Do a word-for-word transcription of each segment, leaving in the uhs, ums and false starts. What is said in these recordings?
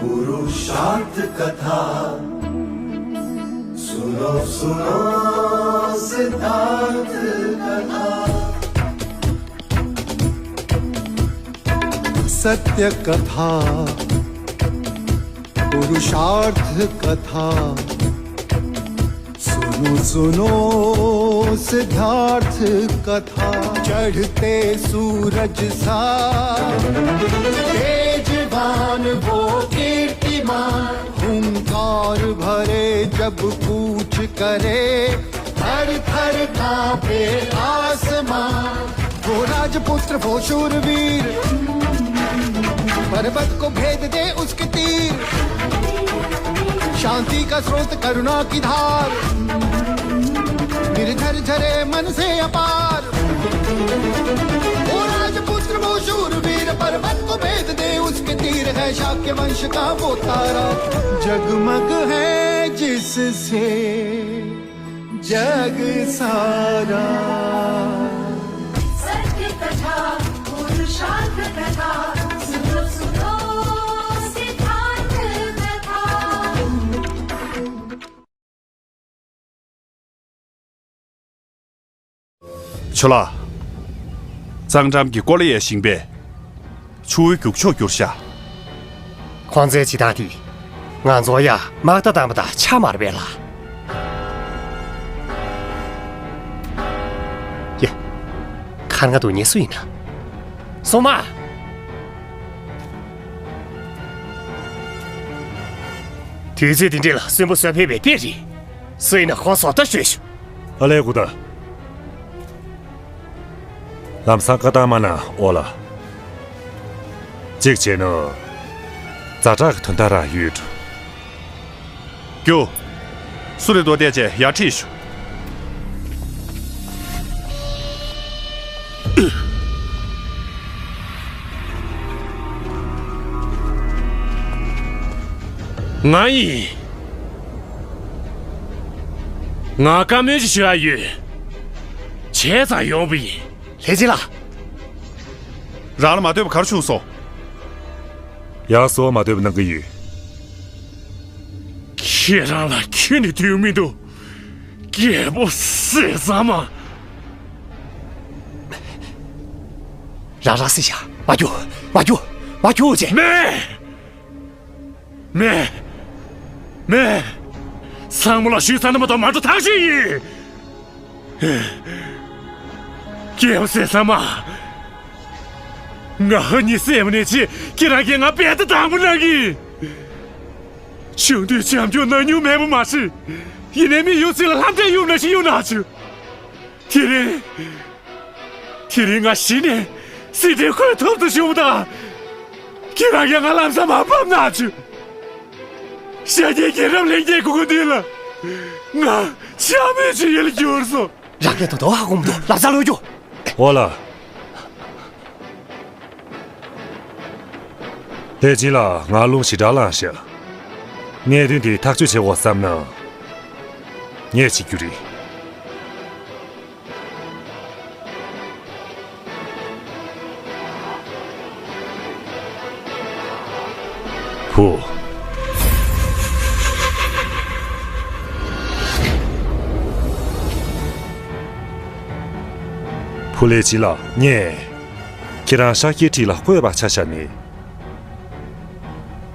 पुरुषार्थ कथा सुनो सुनो सिद्धार्थ कथा। सत्य कथा पुरुषार्थ कथा। सुनो सुनो सिद्धार्थ कथा। चढ़ते सूरज सा तेजवान वो कीर्तिमान। हुंकार भरे जब कूच करे, थर थर कांपे आसमान। वो राजपुत्र वो शूरवीर, पर्वत को भेद दे उसके तीर। शांति का स्रोत करुणा की धार, निर्झर झरे मन से अपार। वो राजपुत्र वो शूरवीर, पर्वत को भेद दे उसके तीर। है शाक्य वंश का वो तारा, जगमग है जिससे जग सारा। सत्य कथा पुरुषार्थ कथा। सुनो सुनो सिद्धार्थ कथा। ཆོ་ལགས། གཙང་འགྲམ་གྱི་ཀོ་ལི་ཡའི་ཞིང་པས་ཆུ་བོའི་རྒྱུག་ཕྱོགས་བསྒྱུར་ཤག་ཁོང་ཚོའི་བྱེད་སྟངས་དེས་ང་ཚོར་ཡང་དམག་རྟ་བཏང་པ་དང་ཆ་མ་རེད་པས་ལགས། ཡ། ཁར་ང་དུ་ཉེ་སུ་ཡིན་ན། སོ་མ། དུས་ཚོད་འདི་འདྲ་ལ་གསོན་པོ་གསོད་ཕེབས་པའི་དཔེ་རེད། སུ་ཡིན་ན་ཁོང་བཟོ་ལྟ་ཞུས་ཤོག་ཨ་ལས་གུ་ད། ལམ་སང་བཀའ་བཏང་མ་གནང་ཨོ་ལ། གཅིག་བྱས་ན། ཛ་དྲག་གི་དོན་དག་རག་ཡོད་འགྲོ། རྒྱུ། སུ་རེ་རྡོ་བལྟས་བྱས་ཡར་ཁྲིད་ཤོག་ང་ཡིན། ང་བཀའ་མོལ་ཅིག་ཞུ་ཡ་ཡོད། བྱས་ཙང་ཡོང་བ་ཡིན། ལྷས་སྦྱིན་ལགས། རང་ལ་མ་འདོད་པ་ག་རེ་བྱུང་སོང་། ཡག་སོ་མ་འདོད་པ་གནང་གི་ཡོད། ཁྱེད་རང་ལ་ཁྱོན་ནས་འདོད་མི་འདུག་རྒྱལ་པོ་བཟོད་བཟང་མ། རང་རང་སྲིད་བྱ། མ་རྒྱུག་མ་རྒྱུག་མ་རྒྱུག་ཅེས། མེད། མེད། མེད། ཚང་མ་ལ་ཞུས་ཚར་ན་མ་གཏོགས་མ་འགྲོ་ཐག་ཆོད་ཡིན། རྒྱལ་པོ་བཟོད་བཟང་མ། ང་ཧ་ཉི་སེ་མ་ནས་ཆེ་ཁྱེད་རང་གིས་ང་རྦད་དེ་དང་པོ་གནང་གི། ཆུང་དུས་བྱམས་སྐྱོང་གནང་མྱོང་མེད་པ་མ་ཟད། ཡིན་ནའི་མི་ཡོད་ཚད་ལ་ལྷམ་སྒྲ་གཡུག་ན་ཞིག་གཡུག་ན་ཆུ། དེ་རིང་། དེ་རིང་ང་གཞི་ནས་སྲིད་དེ་ཁོས་ཐོབ་ཏུ་བྱུང་དང་། ཁྱེད་རང་གིས་ང་ལམ་སང་མ་ཕམ་ན་ཆུ། ཤ་ཉེ་རྒྱལ་རབས་ལྷན་རྒྱས་སྐུ་ཁུ་འདི་ལ་ང་ཆ་མེད་ཆུ་ཡིན་ལ་འགྱུར་སོང་། རང་གིས་དོ་དོ་ཧ་གོ་མི་འདུག་ལབ་ས་ལོས་རྒྱུ། ཨོ་ལ། ལྷས་སྦྱིན་ལགས་ང་རླུང་ཞེ་དྲག་ལངས་ཤག་གནད་དོན་དེ་ཐག་གཅོད་བྱེད་དགོས་བསམ་ན། ངས་བྱེད་རྒྱུ་རེད། བུ། བུ་ལྷས་སྦྱིན་ལགས་ངས། ཁྱེད་རང་ཤཱཀྱའི་ཁྲི་ལ་བསྐོས་པ་ཆ་བཞག་ནས།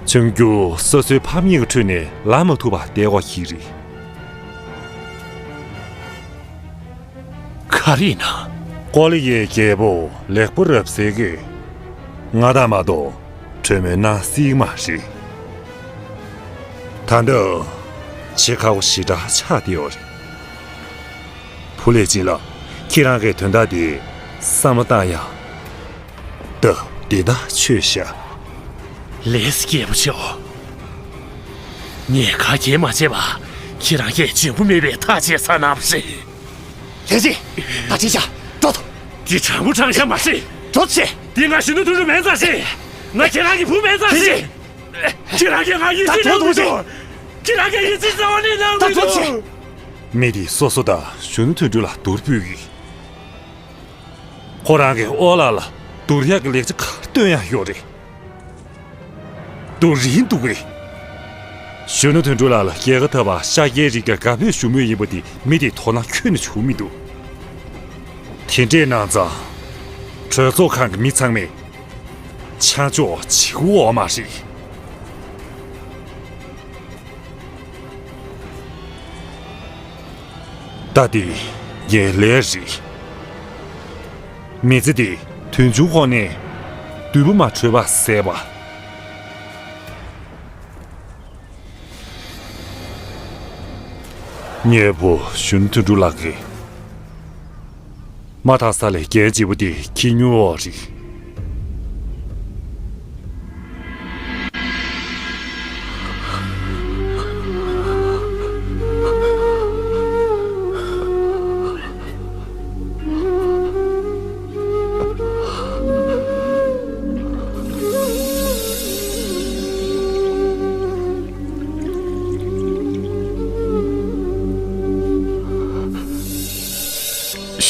ཆུང་རྒྱུ་སོ་སོའི་ཕམ་ཉེས་ཀྱི་ཁྲོད་ནས་ལངས་མ་ཐུབ་པ་བསྡད་དགོས་ཀྱི་རེད། ག་རེ་ཡིན་ན། ཀོ་ལི་ཡའི་རྒྱལ་པོ་ལེགས་པོ་རབ་གསལ་གྱིས་ང་དང་མ་གཏོགས་གྲོས་མོལ་གནང་སྲིད་མ་རེད། ད་ལྟ་བྱེད་ཁག་པོ་ཞེ་དྲག་ཆགས་བསྡད་ཡོད་རེད། བུ་ལྷས་སྦྱིན་ལགས། ཁྱེད་རང་གིས་དོན་དག་འདི་བསམ་བློ་བཏང་ཡ། སྟབས་བདེ་ཐག་ཆོད་ཤག་ལེས་སྐྱེས་པོ་ཆེ། ངས་ཁ་གྱེས་མ་བྱས་པ་ཁྱེད་རང་གིས་འཇོན་པོ་མེད་པའི་ཐག་བཅད་ཚར་གནང་བ་རེད། ལྷས་སྦྱིན། ད་ཁྲིད་བྱ། འགྲོ་ཐུབ། འདི་དྲང་པོ་དྲང་བཞག་མ་རེད། འགྲོ་ཆེ། འདི་ང་གཞོན་ནུ་དུད་འགྲོ་མིན་ཙང་ཞིག་ང་ཁྱེད་རང་གི་བུ་མིན་ཙང་ཞིག་ལྷས་སྦྱིན། ཁྱེད་རང་གིས་ང་ཡིད་ཆེས་གནང་མི་འདུག་ཁྱེད་རང་གིས་ཡིད་ཆེས་རྩ་བ་ནས་གནང་མི་འདུག་མི་དེས་སོ་སོ་དང་གཞོན་ནུ་དུད་འགྲོ་ལ་སྡུར་ཕུད་ཀྱིས། ཁོ་རང་གིས་ཨོ་ལགས་ལ་སྡུར་ཡག་གི་ལེགས་ཆ་ག་རེ་སྟོན་ཡག་ཡོད་རེད། སྡུག་རིང་འདུག་གས། གཞོན་ནུ་དོན་གྲུབ་ལགས་ལ་རྒྱལ་ཁ་ཐོབ་པ་ཤཱཀྱའི་རིགས་ཀྱི་དགའ་ཕོད་ཞུ་མུས་ཡིན་པ་དེ་མི་དེས་དོ་སྣང་ཁྱོན་ནས་བྱུང་མི་འདུག། དེ་འདྲས་གནང་ཙང་། གྲོས་ཚོགས་ཁང་གི་མི་ཚང་མས་ཆ་འཇོག་བྱེད་དགོས་འོ་མ་རེད། ད་དེ་ངའི་ལས་རེད། མི་ཚེ་འདི་དོན་ཆུང་ཁོག་ནས་བདུད་པོ་མ་ཁྲོས་པ་ཟད་པ། ངའི་བུ་གཞོན་དོན་གྲུབ་ལགས་ཀྱིས། མ་དག་ས་ལས་རྒྱལ་བྱེད་པོ་དེ་ཁྱི་ཉུལ་བ་རེད།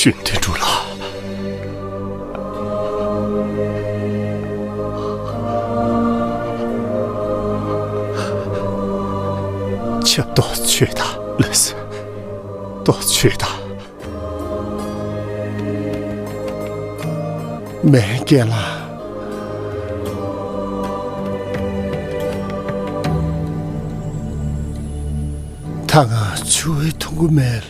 གཞོན་དོན་གྲུབ་ལགས། ཆབ་གཏོགས་བྱོས་དང་། ལགས་སོ། གཏོགས་བྱོས་དང་། མེས་རྒན་ལགས། ད་ང་ཆུ་བོའི་འཐུང་གི་མེད།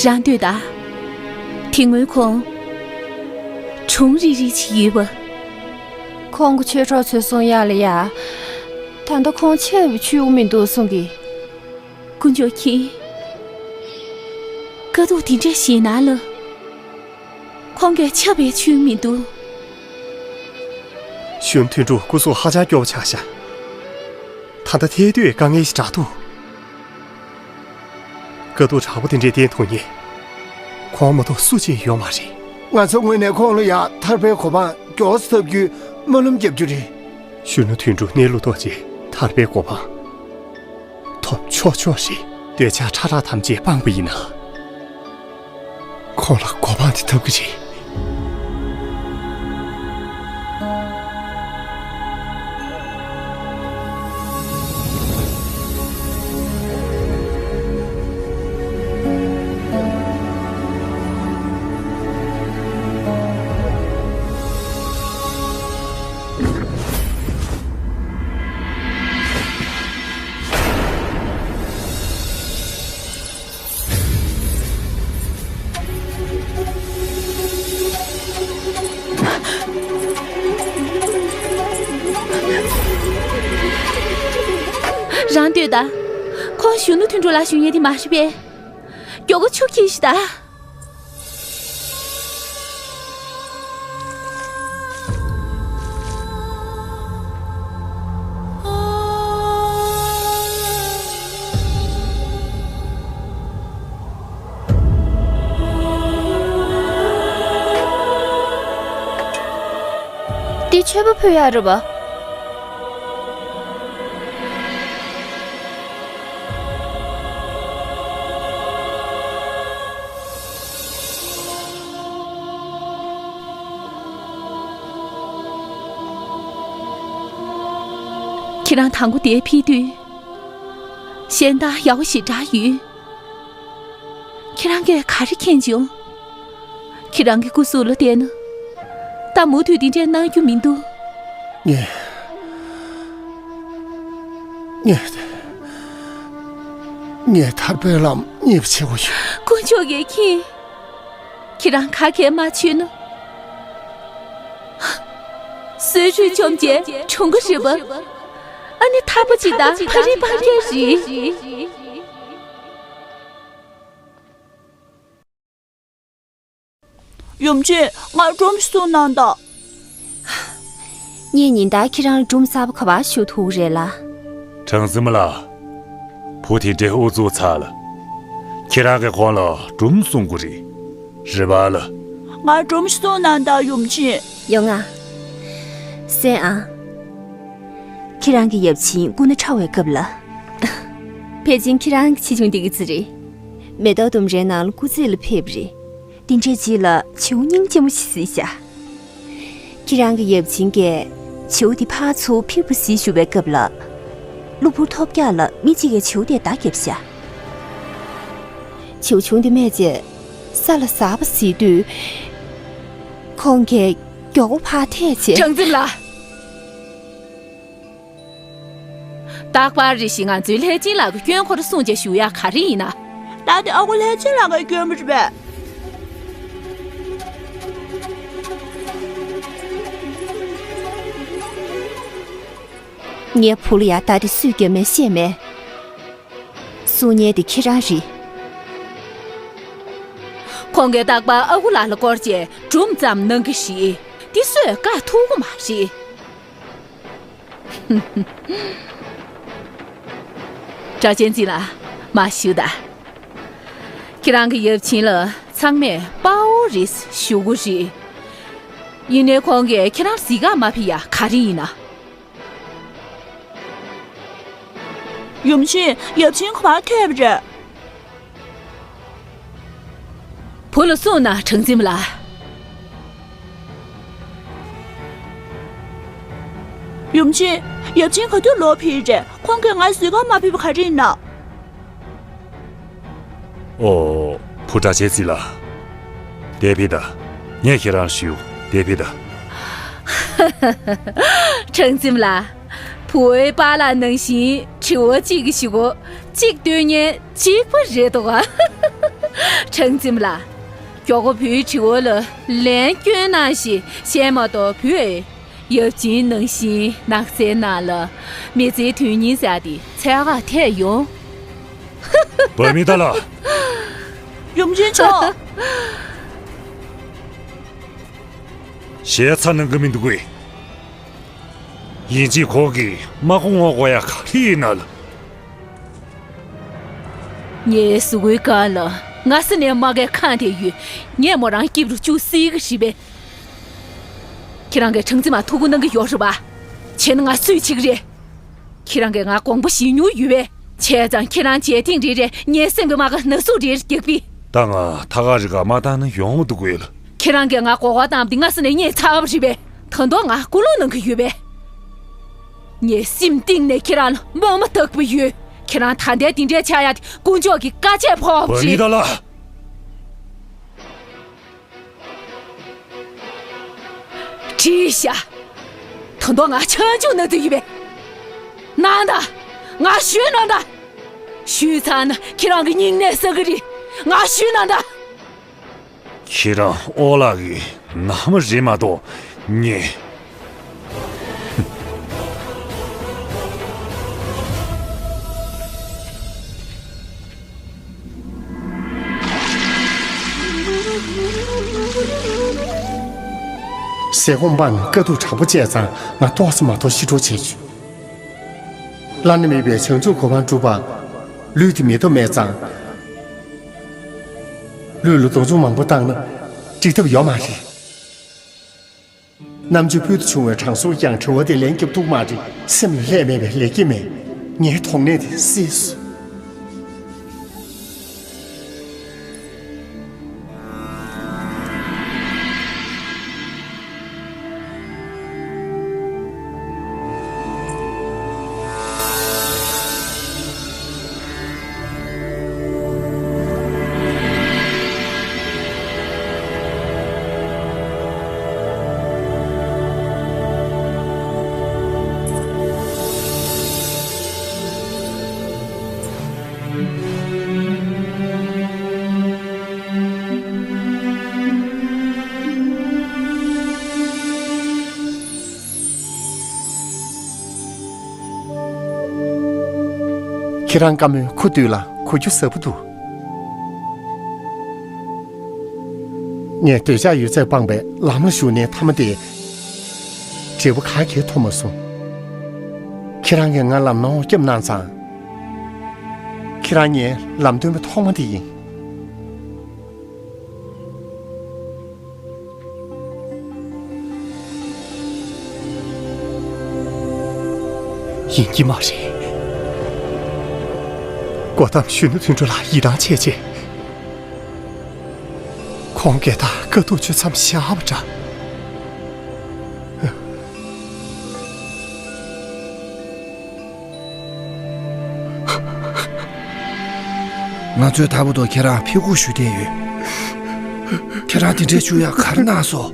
རང་ལྟོས་དང་། དེ་སྔོན་ཁོང་གྲོངས་རིག་རིག་ཅིག་ཡོད་པ། ཁོང་གི་ཆོས་གྲོགས་ཚོས་གསུང་ཡག་ལ་ཡ། ད་ལྟ་ཁོང་ཆད་པ་ཆོད་ཀྱི་མི་འདུག་གསུང་གི། དཀོན་མཆོག་མཁྱེན། དཀའ་སྡུག་འདི་འདྲ་ཞིག་ནང་ལ། ཁོང་གིས་ཆབ་པའི་ཆུ་མི་འདུག། གཞོན་དོན་གྲུབ་སྐུ་གཟུགས་ཧ་ཅང་སྐྱོ་བོ་ཆགས་ཤག། ད་ལྟ་ཐལ་དུས་དཀའ་ངལ་ཞིག་འདྲ་འདུག། དཀའ་སྡུག་དྲག་པོ་དེ་འདྲའི་བརྟེན་ཐུབ་མཁན། ཁོང་མ་གཏོགས་སུ་གཅིག་ཡོད་མ་རེད། ང་ཚོའི་ངོས་ནས་ཁོང་ལ་ཡང་ཐར་པའི་གོ་འཕང་མགྱོགས་སུ་ཐོབ་རྒྱུའི་སྨོན་ལམ་རྒྱབ་རྒྱུ་རེད། གཞོན་ནུ་དོན་གྲུབ་གནས་ལུགས་རྟོགས་རྗེས་ཐར་པའི་གོ་འཕང་ཐོབ་ཆོག་ཆོག་རེད། འདོད་ཆགས་ཕྲ་རགས་ཐམས་ཅད་སྤངས་པ་ཡིན་ན། ཁོང་ལ་གོ་འཕང་དེ་ཐོབ་ཀྱི་རེད། རང་ལྟོས་དང་། ཁོང་གཞོན་ནུ་དོན་གྲུབ་ལགས་ཞུ་མཁན་དེ་མ་རེད་པས། མགྱོགས་པོ་ཆུ་འཁྱེར་ཤིག་དང་། འདི་མཆོད་པ་ཕུལ་ཡག་རེད་པ། ཁྱེད་རང་དང་པོ་དེ་ཕུལ་དུས། གཞན་དག་ཡག་པོ་ཞེ་དྲག་ཡོད། ཁྱེད་རང་གིས་ག་རེ་མཁྱེན་བྱུང་། ཁྱེད་རང་གི་སྐུ་གཟུགས་ལ་བལྟས་ན། ད་མུ་མཐུད་འདི་འདྲས་གནང་རྒྱུ་མི་འདུག། ངས། ངས། ངས་ཐར་པའི་ལམ་རྙེད་པ་བྱེད་དགོས་ཡོད། དཀོན་མཆོག་གིས་མཁྱེན། ཁྱེད་རང་ག་གེ་མ་བྱོས་ན། གསོད་ཁྲུས་བཅོམ་བྱས་གྲོངས་ཀྱི་རེད་པ། ཨ་ནི་ཐག་པ་ཅིག་དང་ཕ་རི་སྤང་རྒྱག་རེད། ཡུམ་ཆེན། ང་སྒྲུང་ཞིག་གསུང་གནང་དང་། ངས་ཉིན་ལྟར་ཁྱེད་རང་ལ་སྒྲུང་གསར་པ་ག་པར་ཞུ་ཐུབ་ཀྱི་རེད་ལ། གྲངས་འཛིན་མ་ལགས། བུ་དེ་འདྲའི་ཨུ་ཚུགས་ཚ་ལ། ཁྱེད་རང་གིས་ཁོང་ལ་སྒྲུང་གསུང་དགོས་རེད། རེད་པ་ལགས། ང་སྒྲུང་ཞིག་གསུང་གནང་དང་ཡུམ་ཆེན། ཡོང་ང་། གསན་ཨང་། ཁྱེད་རང་གི་ཡབ་ཆེན་སྐུ་ན་ཕྲ་བའི་སྐབས་ལ། ཕལ་ཆེར་ཁྱེད་རང་གི་ཆེ་ཆུང་དེ་ག་ཙམ་རེད། མེ་ཏོག་ལྡུམ་རའི་ནང་ལ་སྐུ་རྩེད་ལ་ཕེབས་པ་རེད། དེ་འདྲའི་རྗེས་ལ་བྱིའུ་སྙིང་རྗེ་མོ་ཞིག་གཟིགས་ཤག་ཁྱེད་རང་གི་ཡབ་ཆེན་གྱིས་བྱིའུ་དེ་ཕར་ཚུར་ཕིར་བུ་གཟིགས་བཞུགས་པའི་སྐབས་ལ། གློ་བུར་ཐོལ་རྒྱག་ལ་མི་གཅིག་གིས་བྱིའུ་དེ་མདའ་བརྒྱབ་ཤག་བྱིའུ་ཆུང་དེ་རྨས་བྱས་ས་ལ་ཟགས་པ་གཟིགས་དུས། ཁོང་གིས་མགྱོགས་པོ་ཕར་ཐད་བྱས། གྲངས་འཛིན་ལགས། རྟག་པར་རེ་ཞིག་ང་ཚོའི་ལྷས་བྱིན་ལགས་ཀྱི་སྐྱོན་ཁོ་རང་སྲུང་བྱས་ཞུ་ཡག་ག་རེ་ཡིན་ན། ད་དེ་ཨ་ཁུ་ལྷས་བྱིན་ལགས་ཀྱི་སྐྱོན་མ་རེད་པས། ངའི་བུ་ལ་ཡ་ད་དེ་སུས་བརྒྱབ་མིན་ཤེས་མེད། གསུང་མཁན་དེ་ཁྱེད་རང་རེད། ཁོང་གིས་རྟག་པར་ཨ་ཁུ་ལགས་ལ་སྐོར་བྱས་སྒྲུང་ཙམ་གནང་གི་རེད། དེ་སུས་བཀག་ཐུབ་ཀྱི་མ་རེད། སྒྲ་གཅན་འཛིན་ལགས། མར་བཞུགས་དང་། ཁྱེད་རང་གི་ཡབ་ཆེན་ལ་ཚང་མས་དཔའ་བོ་རེད་ཞུ་གི་རེད། ཡིན་ནའི་ཁོང་གིས་ཁྱེད་རང་གཟིགས་ག་མ་ཕེབས་ཡག་ག་རེ་ཡིན་ན། ཡུམ་ཆེན། ཡབ་ཆེན་ག་པར་ཐད་པ་རེད། བུ་ལ་གསུངས་ན། གྲངས་འཛིན་མ་ལགས། ཡུམ་ཆེན། ཡབ་ཆེན་ག་དུས་ལོག་ཕེབས་རེད། ཁོང་གིས་ང་གཟིགས་ག་མ་ཕེབས་པ་ག་རེ་ཡིན་ན། ཨོ། བུ་སྒྲ་གཅན་འཛིན་ལགས། འདིར་ཕེབས་དང་། ངས་ཁྱེད་རང་ཞུ། འདིར་ཕེབས་དང་། གྲངས་འཛིན་མ་ལགས། བུ་བོའི་པཱ་ལགས་ནང་བཞིན་དྲི་བ་གཅིག་གིས་ཞུ་གོ། གཅིག་འདོན་མཁན་གཅིག་པ་རེད་འདུག་ག་གྲངས་འཛིན་མ་ལགས། མགྱོགས་པོ་བུའི་དྲི་བ་ལ་ལན་སྐྱོན་གནང་ཞིག་བྱས་མ་གཏོགས། བུ་ཨེ། ཡབ་ཆེན་ནང་བཞིན་ནགས་ཚལ་ནང་ལ་མི་ཚེའི་དོན་སྙིང་ཟེར་དེ་འཚོལ་ག་ཐད་ཡོང་། བ་མི་ཏ་ལ། ཡུམ་ཆེན་མཆོག་ཞེ་ཚ་གནང་གི་མི་འདུག་གས། ཡིན་གཅིག་ཁོང་གིས་མ་གོ་ངོ་གོ་ཡ་ག་རེ་ཡིན་ན་ལ། ངའི་གཟུགས་པོའི་སྒང་ལ་སྔ་ས་ནས་རྨ་ཁའི་ཁམས་དེ་ཡོད། ངས་མོ་རང་སྐྱིབས་རུ་བཅུག་སྲིད་ཀྱི་རེད་པས། ཁྱེད་རང་གིས་གྲངས་འཛིན་མ་ཐུག་གུ་གནང་གི་ཡོད་རེད་པ། བྱས་ན་ང་སུས་བྱེད་ཀྱི་རེད། ཁྱེད་རང་གིས་ང་དགོངས་པ་བཞེས་མྱོང་ཡོད་པས། བྱས་ཙང་ཁྱེད་རང་བྱེད་ཐེངས་རེ་རེ་ངའི་སེམས་ཀྱི་རྨ་ཁ་ན་ཟུག་རེ་རྒྱག་པས། ད་ང་ཐག་རི་ཁ་མ་བཏང་ན་ཡོང་མི་འདུག་གས་ལ། ཁྱེད་རང་གིས་ང་མགོ་སྐོར་བཏང་བ་དེ་སྔ་ས་ནས་རྙེད་ཚར་བ་རེད་པས། ད་དུང་ང་སྐུལ་སློང་གནང་གི་ཡོད་པས། ངའི་སེམས་གཏིང་ནས་ཁྱེད་རང་ལ་དམོད་མོ་བཏགས་པ་ཡོད། ཁྱེད་རང་ད་ལྟའི་དེ་འདྲའི་ཆགས་ཡ་དེ་དཀོན་མཆོག་གི་བཀའ་ཆད་ཕོག་པ་བ་མི་རེད། ད་ལ། བྲིས་ཤག་ད་དུང་ང་ཆོས་འབྱུང་ན་དུ་ཡིན་པས། ནང་ད། ང་ཞུས་ནང་ད། ཞུས་ཚར་ན་ཁྱེད་རང་གི་སྙིང་ནད་སེལ་གི་རེད། ང་ཞུས་ནང་ད། ཁྱེད་རང་ཨོ་ལགས་ཀྱི་མནའ་མ་རེད་མ་གཏོགས་ངས། ཟས་སྐོམ་སྤངས་ནས་དཀའ་སྡུག་དྲག་པོ་སྤྱད་ཙང་ང་ཏོག་ཙམ་མ་གཏོགས་ཤི་འགྲོ་བྱེད་ཆུ། བླ་ན་མེད་པའི་བྱང་ཆུབ་གོ་འཕང་སྒྲུབ་པར་ལུས་དེ་མེ་ཏོག་མེད་ཙང་། ལུས་ལ་སྡུག་སྦྱོང་མང་པོ་བཏང་ན་འགྲིག་ཐབས་ཡོད་མ་རེད། རྣམ་དཔྱོད་ཕུལ་དུ་བྱུང་བའི་དྲང་སྲོང་ཀྱང་དྲི་བ་དེ་ལན་རྒྱབ་ཐུབ་མ་རེད། སེམས་ལ་ལྷད་མེད་པའི་ལེགས་སྐྱེས་མེད། ངའི་དོགས་གནད་དེ་སེལ་སོང་། ཁྱེད་རང་བཀའ་མོལ་གོ་དུས་ལ་གོ་རྒྱུ་ཟབ་པོ་འདུག་ངས་འདོད་ཆགས་ཡོད་ཚད་སྤངས་པའི་ལམ་ལ་ཞུགས་ནས་མཐའ་མ་དེ་འབྲས་བུ་ག་གེ་ཐོབ་མ་སོང་། ཁྱེད་རང་གིས་ང་ལམ་ནོར་བརྒྱབ་གནང་ཙང་། ཁྱེད་རང་ངའི་ལམ་སྟོན་པ་ཐོག་མ་དེ་ཡིན། ཡིན་གྱི་མ་རེད། སྒོ་བསྡམས་གཞོན་ནུ་དོན་གྲུབ་ལགས་ཡིད་ཐང་ཆད་རྗེས། ཁོང་སྐད་དང་དཀའ་སྡུག་བརྗོད་མཚམས་བཞག་པ་འདྲ། ང་ཚོས་ད་བར་དུ་ཁྱེད་རང་ཕེབས་སྒུག་ཞུ་བསྡད་ཡོད། ཁྱེད་རང་དེ་འདྲའི་བཅུག་ཡག་ག་རེ་གནང་སོང་།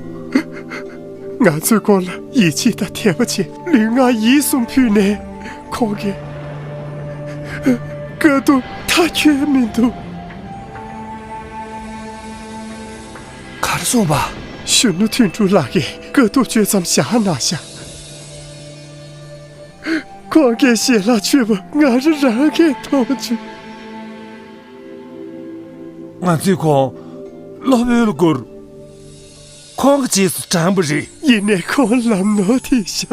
ང་ཚོའི་སྐོར་ལ་ཡིད་ཆེས་དང་དད་པ་བྱས། ལུས་ངག་ཡིད་གསུམ་ཕུལ་ནས་ཁོང་གིས་དཀའ་སྡུག་མཐའ་འཁྱོལ་མི་འདུག་ག་རེ་གསུངས་པ། གཞོན་ནུ་དོན་གྲུབ་ལགས་ཀྱིས་དཀའ་སྡུག་བརྗོད་མཚམས་བཞག་གནང་ཤག་ཁོང་གི་ཞལ་ལག་མཆོད་པ་ང་རང་རང་གིས་མཐོང་བྱུང་། ང་ཚོས་ཁོང་སློབ་དཔོན་ལ་བཀུར། ཁོང་གི་རྗེས་སུ་འབྲངས་པ་རེད། ཡིན་ནའི་ཁོང་ལམ་ནོར་དེ་བཞག་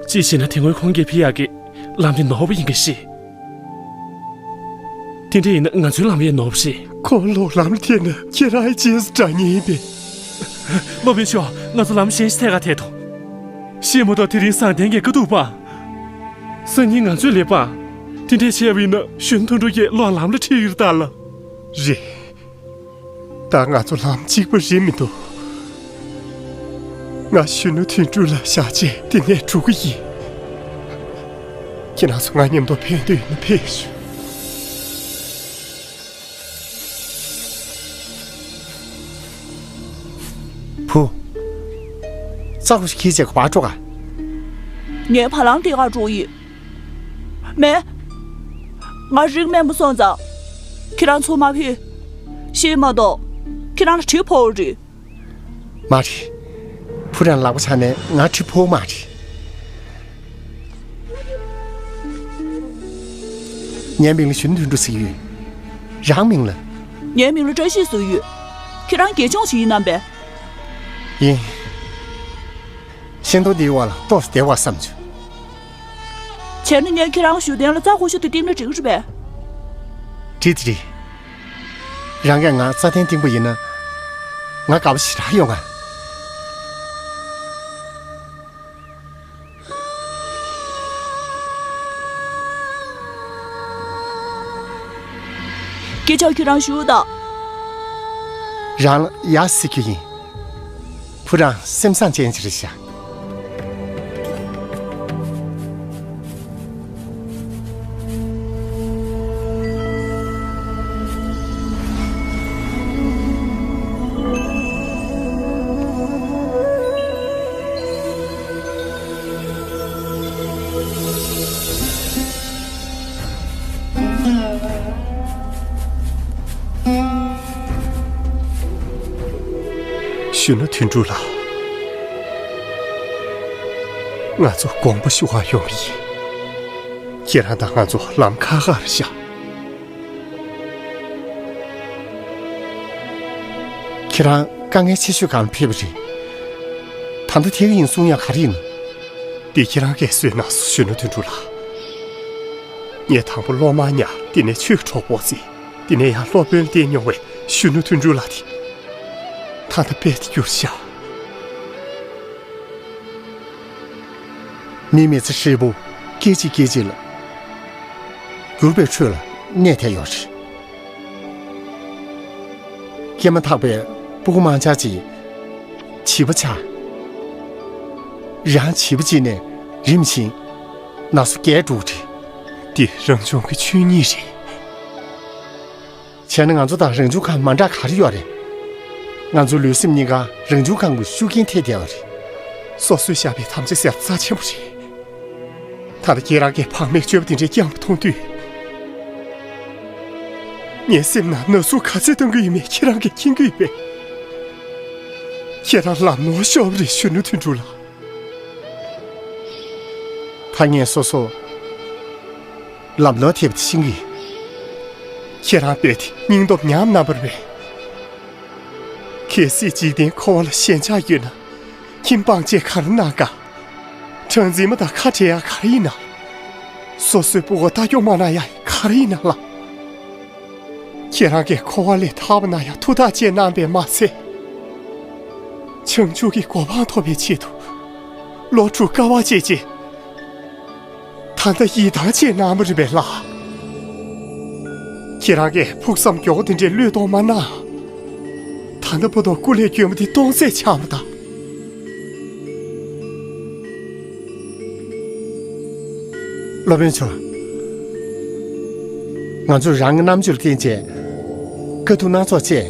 ཅི་ཞེ་ན། དེ་སྔོན་ཁོང་གིས་ཕེབས་ཡག་གི་ལམ་དེ་ནོར་བ་ཡིན་གྱི་ཤེས། དེ་འདྲ་ཡིན་ན་ང་ཚོའི་ལམ་ཡང་ནོར་བ་རེད། ཁོང་ལོག་ལམ་ལ་ཐེབས་ན་ཁྱེད་རང་ཡི་རྗེས་སུ་འབྲང་ཉེན་ཡིན་པས། སློབ་དཔོན་མཆོག་ང་ཚོ་ལམ་གཞན་ཞིག་ཐད་ཀར་ཐད་དོ། ཤེས་མ་གཏོགས་དེ་རིང་བཟང་ལྡན་གྱི་དཀའ་སྡུག་སྤངས། སང་ཉིན་ང་ཚོས་ལས་སྤངས། དེ་འདྲས་བྱས་པ་ཡིན་ན་གཞོན་ནུ་དོན་གྲུབ་ཀྱིས་ལོག་ལམ་ལ་ཁྲིད་ཀྱི་རེད་ད་ལ། རེད། ད་ང་ཚོ་ལམ་གཅིག་པ་རེད་མི་འདུག་ང་གཞོན་ནུ་དོན་གྲུབ་ལ་བཞག་རྗེས་འདི་ནས་འགྲོ་གི་ཡིན། ཁྱེད་རང་ཚོ་ང་མཉམ་དུ་ཕེབས་འདོད་ཡོད་ན་ཕེབས་ཤོག་བུ། རྩྭ་ཁོ་ཞིག་ཁྱེར་བྱས་ག་པར་འགྲོ་ག་ངའི་བ་ལང་དེ་ག་འགྲོ་ཡིན། མེད། ང་རིག་དམན་པོ་སོང་ཙང་། ཁྱེད་རང་ཚོ་མ་ཕེབས། ཤེས་མ་གཏོགས། ཁྱེད་རང་ལ་གྲིབ་ཕོག་རེད། མ་རེད། བུ་རང་ལག་པ་ཆག་ནས་ང་གྲིབ་ཕོག་མ་རེད། ངའི་མིང་ལ་གཞོན་ནུ་དོན་གྲུབ་ཟེར་གྱི་ཡོད། རང་མིང་ལ། ངའི་མིང་ལ་བཀྲ་ཤིས་ཟེར་གྱི་ཡོད། ཁྱེད་རང་དགེ་སྦྱོང་ཞིག་ཡིན་ནམ་པས། ཡིན། ཤིང་སྡོང་འདིའི་འོག་ལ་ཏོག་ཙམ་བསྡད་དགོས་བསམ་བྱུང་། བྱས་ན་ངས་ཁྱེད་རང་བཞུགས་གདན་ལ་རྩྭ་ཁོ་ཤོ་དེ་བཏིང་ན་འགྲིག་གི་རེད་པས། འགྲིག་དེ་རེད། རང་གིས་ང་རྩྭ་གདན་བཏིང་པ་ཡིན་ན། ང་དགའ་པོ་ཞེ་དྲག་ཡོང་ང་། སྐད་ཆ་ཁྱོད་རང་ཞུ་དང་། རང་ལ་ཡ་ཟེར་རྒྱུ་ཡིན། བུ་རང་སེམས་བཟང་ཅན་ཅིག་རེད་ཤག་གཞོན་ནུ་དོན་གྲུབ་ལགས། ང་ཚོ་དགོངས་པ་ཞུ་གར་ཡོང་གི་ཡིན། ཁྱེད་རང་དང་ང་ཚོ་ལམ་ཁ་ཁ་རེད་ཤག་ཁྱེད་རང་དཀའ་ངལ་ཆེ་ཤོས་སྒང་ལ་ཕེབས་པ་རེད། ད་ལྟ་ཐད་ཀར་ཡིན་གསུང་ཡག་ག་རེ་ཡིན། འདི་ཁྱེད་རང་གིས་གསོས་གནང་སོང་། གཞོན་ནུ་དོན་གྲུབ་ལགས། ངས་དང་པོ་སློབ་མར་ཉར། དེ་ནས་ཆོས་ཀྱི་གྲོགས་པོར་བརྩི། དེ་ནས་ཡང་སློབ་དཔོན་ལ་བསྟེན་མྱོང་བའི་གཞོན་ནུ་དོན་གྲུབ་ལགས་དེ། ད་ལྟ་རྦད་དེ་འགྱུར་ཤག་མི་མི་ཚེ་ཧྲིལ་པོ་སྐད་ཅིག་སྐད་ཅིག་ལ་འགྱུར་བའི་ཁྲོད་ལ་གནས་བསྡད་ཡོད་རེད། སྐྱེས་མ་ཐག་པའི་སྤུ་གུ་མང་ཆེ་ཅིག་བྱིས་པ་ཆགས། རང་བྱིས་པ་གཅིག་ནས་རིམ་བཞིན་ན་ཚ་རྒྱས་འགྲོ་གི་རེད། འདི་རང་བྱུང་གི་ཆོས་ཉིད་རེད། བྱས་ན་ང་ཚོ་དང་རང་བྱུང་ཁམས་མ་འདྲ་ག་རེ་ཡོད་རེད། ང་ཚོ་ལུས་སེམས་གཉིས་ཀ་རང་བྱུང་ཁམས་ཀྱི་ཤུགས་རྐྱེན་ཐེབས་བསྡད་པ་རེད། སོ་སོས་བཞག་པའི་དམ་བཅའ་ཟེར་རྩ་ཆེན་པོ་རེད། ད་ལྟ་ཁྱེད་རང་གིས་བག་མེད་སྤྱོད་པ་དེ་འདྲའི་བསྐྱངས་པ་མཐོང་དུས། ངའི་སེམས་ནང་ན་ཟུག་ག་ཚོད་གཏོང་གི་ཡོད་མེད་ཁྱེད་རང་གིས་མཁྱེན་གྱི་ཡོད་པས། ཁྱེད་རང་ལམ་ནོར་ཤོར་བ་རེད། གཞོན་ནུ་དོན་གྲུབ་ལགས། ད་ངས་སོ་སོ་ ལམ་ནོར་ཐེབས་ཏེ་ཤི་གི། ཁྱེད་རང་རྦད་དེ་སྙིང་སྟོབས་ཉམས་གནང་བ་རེད་པས། གལ་སྲིད་འཇིག་རྟེན་འཁོར་བ་ལ་ཞེན་ཆགས་ཡོད་ན། ཁྱིམ་སྤངས་བྱས་ག་རེ་གནང་དཀའ། གྲངས་འཛིན་མ་དང་ཁ་བྲལ་ཡག་ག་རེ་ཡིན་ན། སོ་སོའི་སྤུ་གུ་ལྟ་སྐྱོང་མ་གནང་ཡག་ག་རེ་ཡིན་ན་ལགས། ཁྱེད་རང་གིས་འཁོར་བ་ལས་ཐར་བ་གནང་ཡག་ཐུགས་ཐག་བཅད་གནང་བས་མ་ཚད། བྱང་ཆུབ་ཀྱི་གོ་འཕང་ཐོབ་པའི་ཆེད་དུ། ལོ་དྲུག་དཀའ་བ་སྤྱད་རྗེས། ད་ལྟ་ཡིད་ཐང་ཆད་གནང་བ་རེད་པས་ལགས། ཁྱེད་རང་གིས་ཕུགས་བསམ་མགྱོགས་དེ་འདྲའི་བློས་གཏོང་མ་གནང་། ད་ལྟ་བར་དུ་སྐུ་ལས་བསྐྱོན་པ་དེ་སྟོང་ཟད་ཆགས་པ་དང་། སློབ་དཔོན་མཆོག་ང་ཚོས་རང་གི་རྣམ་དཔྱོད་ལ་བརྟེན་བྱས། དཀའ་སྡུག་སྣ་ཚོགས་སྤྱད།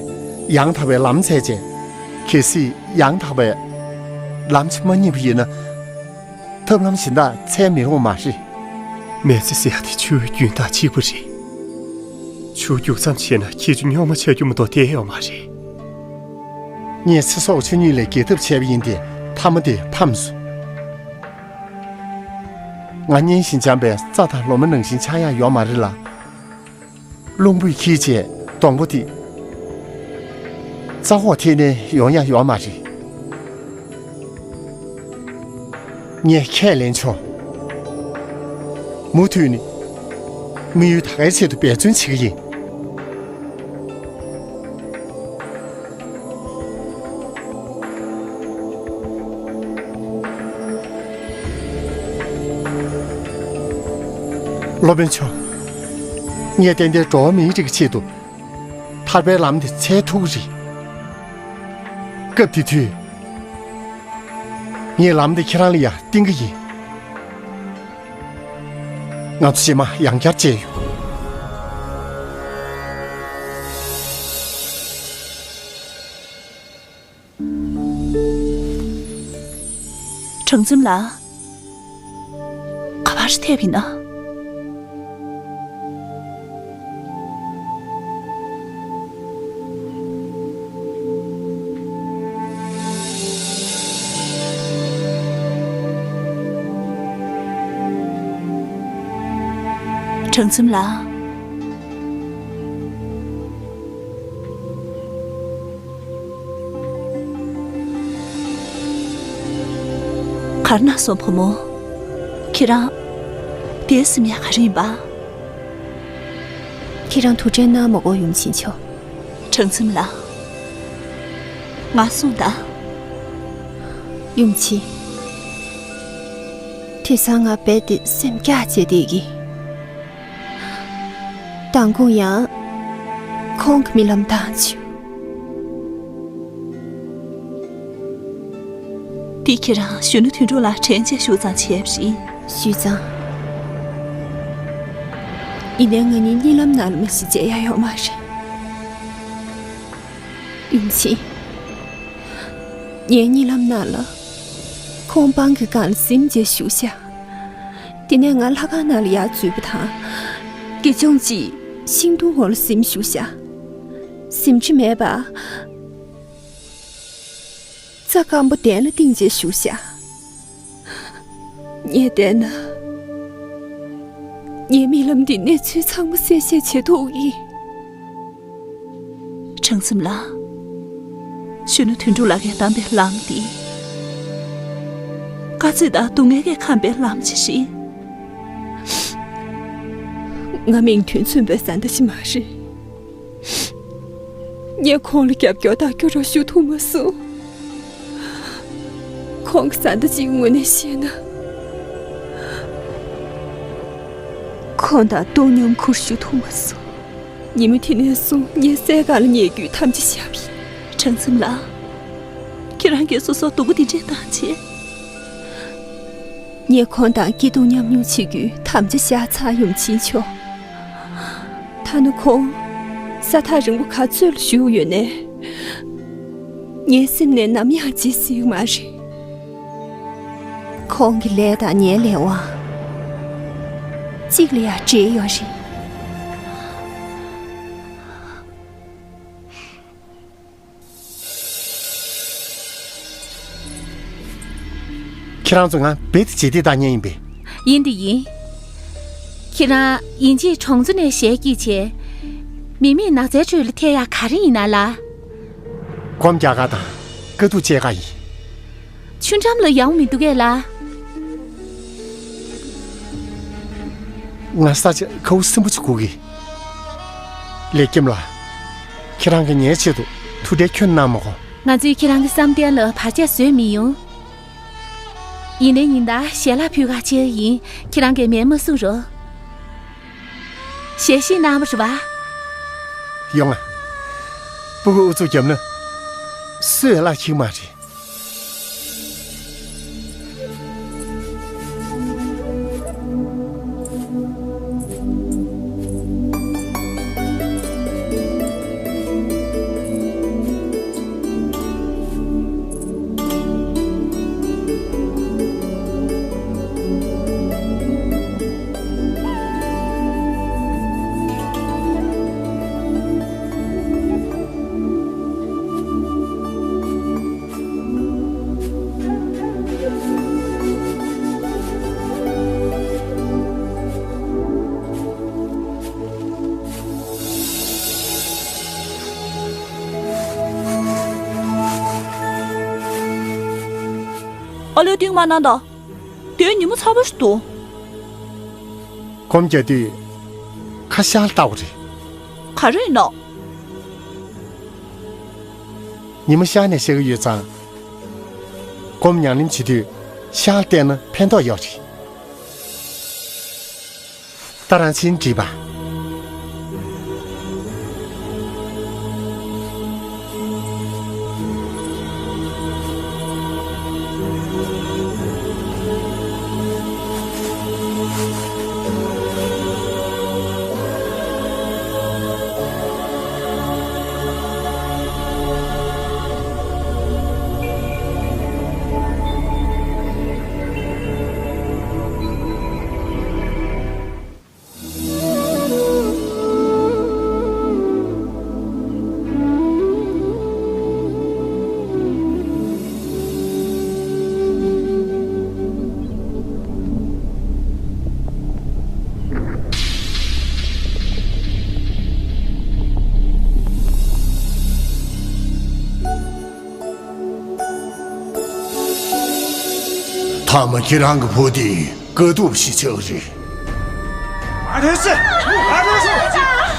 ཡང་དག་པའི་ལམ་འཚོལ་བྱས། གལ་སྲིད་ཡང་དག་པའི་ལམ་ཅིག་མ་རྙེད་པ་ཡིན་ན། ཐབས་ལམ་གཞན་དག་འཚོལ་མི་རུང་བ་མ་རེད། མི་ཚེ་ཟེར་ཡག་དེ་ཆུའི་རྒྱུན་དང་གཅིག་པ་རེད། ཆུ་རྒྱུག་མཚམས་ཕྱེ་ན་ཁྱེད་ཚོ་རྙོག་མ་ཆགས་རྒྱུ་མ་གཏོགས་བསྡད་ཡོད་མ་རེད། ངས་ཚེ་སྲོག་ཆུ་གཉིས་ལས་རྒྱལ་ཐབས་བྱས་པ་ཡིན་ཏེ། མཐའ་མ་དེ་ཕམ་སོང་། ང་བརྙན་བཞིན་འཇམ་པའི་རྩྭ་དང་ལོ་མ་ནང་བཞིན་ཆགས་ཡག་ཡོད་མ་རེད་ལ། རླུང་བུས་འཁྱེར་བྱས་སྡོང་པོ་དེ། རྩ་འོག་ཐད་ནས་ཡོང་ཡག་ཡོད་མ་རེད། ངས་ཁས་ལེན་ཆོག་མུ་མཐུད་ནས་དམིགས་ཡུལ་ད་གའི་ཆེད་དུ་འབད་བརྩོན་བྱེད་ཀྱི་ཡིན། སློབ་དཔོན་མཆོག་ངས་ཏན་ཏན་འགྲོ་བ་མིའི་རིགས་ཀྱི་ཆེད་དུ་ཐར་པའི་ལམ་དེ་འཚོལ་ཐུབ་ཀྱི་རེད། སྐབས་དེ་དུས། ངས་ལམ་འདི་ཁྱེད་རང་ལ་ཡང་བསྟན་གྱི་ཡིན། ང་ཚོ་རྗེས་མ་ཡང་བསྐྱར་མཇལ་ཡོང་། གྲངས་འཛོམས་ལགས། ག་པར་ཐེབས་ཡིན་ན། གྲངས་འཛོམས་ལགས། གར་ན་སོང་བུ་མོ། ཁྱེད་རང་། དེ་སེམས་ཡག་ག་རེ་ཡིན་པ། ཁྱེད་རང་ཐུགས་ཁྲལ་གནང་མ་དགོས་ཡུམ་ཆེན་མཆོག་གྲངས་འཛོམས་ལགས། ང་སོང་ད། ཡུམ་ཆེན། དེང་སང་ང་རྦད་དེ་སེམས་སྐྱག་བྱས་བསྡད་ཀྱི། མདང་དགོང་ཡང་ཁོང་གི་རྨི་ལམ་ལྟ་བྱུང་། འདི་ཁྱེད་རང་གཞོན་ནུ་དོན་གྲུབ་ལགས་དྲན་བྱས་ཞུ་ཙང་བྱས་པ་རེད། ཞུས་ཙང་། ཡིན་ནའི་ང་གཉིས་གཉིད་ལམ་ནང་ལ་མི་ཞིག་མཇལ་ཡག་ཡོད་མ་རེད། ཡུམ་ཆེན། ངའི་གཉིད་ལམ་ནང་ལ། ཁོང་སྤང་གི་སྒང་ལ་གཟིམ་བྱས་བཞུགས་ཤག་དེ་ནས་ང་ལྷ་ཁང་ནང་ལ་ཡར་འཛུལ་བ་དང་། དགེ་སྦྱོང་གཅིག་ཤིང་སྡོང་འོག་ལ་གཟིམ་བཞུགས་ཤག་གཟིམ་ཁྲི་མེད་པ། རྩྭ་སྐམ་པོ་གདན་ལ་བཏིང་བྱས་བཞུགས་ཤག་ངས་བལྟས་ན། ངའི་རྨི་ལམ་འདིའི་གནས་ཚུལ་ཚང་མ་གསལ་བཤད་བྱེད་ཐུབ་ཀྱི། གྲངས་འཛོམས་ལགས། གཞོན་ནུ་དོན་གྲུབ་ལགས་ཀྱིས་བདམས་པའི་ལམ་འདི། དཀའ་ཚེགས་དང་སྡུག་བསྔལ་གྱིས་ཁེངས་པའི་ལམ་ཞིག་རེད། ང་མིང་དོན་མཚུངས་པའི་བཟའ་ཟླ་ཞིག་མ་རེད། ངས་ཁོང་ལ་རྒྱབ་སྐྱོར་དང་སྐྱོ་རོགས་ཞུ་ཐུབ་མ་སོང་། ཁོང་གི་བཟའ་ཟླ་གཅིག་གི་ངོས་ནས་བཤད་ན། ཁོང་དང་སྡུག་མཉམ་ཁུར་ཞུ་ཐུབ་མ་སོང་། ཉིན་མོ་དེ་ནས་བཟུང་ངས་སའི་སྒང་ལ་ཉལ་རྒྱུའི་དམ་བཅའ་བཞག་པ་ཡིན། གྲངས་འཛོམས་ལགས། ཁྱེད་རང་གིས་སོ་སོར་སྡུག་པོ་འདི་འདྲས་བཏང་བྱས། ངས་ཁོང་དང་སྐྱིད་སྡུག་མཉམ་མྱོང་བྱེད་རྒྱུའི་དམ་བཅའ་བཞག་ཚར། ཡུམ་ཆེན་མཆོག་ཐ་ན་ཁོང་ས་ཐག་རིང་པོ་ག་ཚོད་ལ་བཞུགས་ཡོད་ནའི། ངའི་སེམས་ནས་ནམ་ཡང་བརྗེད་སྲིད་ཀྱི་མ་རེད། ཁོང་གི་ལས་དང་ངའི་ལས་དབང་གཅིག་ལ་ཡང་འབྲེལ་ཡོད་རེད། ཁྱེད་རང་ཚོ་ང་རྦད་དེ་བརྗེད་དེ་ལྟ་མཁན་ཡིན་པས། ཡིན་དེ་ཡིན། ཁྱེད་རང་ཡིན་གཅིག་གྲོང་ཚོ་ནས་ཞལ་སྐྱེས་བྱས། མི་མེད་ནགས་ཚལ་ཁྲོད་ལ་ཐེབས་ཡག་ག་རེ་ཡིན་ན་ལགས། སྒོམ་རྒྱག་ག་དང་དཀའ་སྡུག་སྤྱད་ག་ཡིན། ཆུ་འགྲམ་ལ་ཡོང་མི་འདུག་གས་ལགས། ང་ས་ཆ་ཁ་བོ་སིམ་པོ་ཅིག་དགོས་ཀྱི། ལེགས་སྐྱེམས་ལགས། ཁྱེད་རང་གིས་ངའི་ཆེད་དུ་ཐུགས་ཁྲལ་ཁྱོན་གནང་མ་དགོས། ང་ཚོས་ཁྱེད་རང་གི་བསམ་གཏན་ལ་བར་ཆད་བཟོས་མི་ཡོང་། ཡིན་ནའི་ཉིན་ལྟར་ཞལ་ལག་ཕུལ་ག་ཕྱིན་ཡིན། ཁྱེད་རང་གིས་མེད་མ་གསུང་རོགས། ཞལ་བཞེས་གནང་བ་རེད་པ། ཡོང་ང་། སྤུ་གུ་ཨུ་ཚུགས་བརྒྱབ་ན། སུས་ལག་འཁྱེར་མ་རེད། ཨ་ལོའི་སྟེང་མ་གནང་དང་། དེ་ཉིན་མོ་ཚ་པོ་ཞིག་འདུག་སྒོམ་རྒྱག་དུས་ཁ་ཤར་ལྟ་བ་རེད། ག་རེ་ཡིན་ནོ། ཉི་མ་ཤར་ནས་བཤད་ཀྱི་ཡོད་ཙང་། སྒོམ་ཉམས་ལེན་བྱེད་དུས་ཤར་བལྟས་ན་ཕན་ཐོགས་ཡོད་རེད། ད་རང་བཞིན་འགྲིག་པ། ཐ་མ་ཁྱེད་རང་གི་བུ་དེ་དཀའ་སྡུག་ཞིག་ཆགས་རེད། ཨ་ཐུ་སི། ཨ་ཐུ་སི།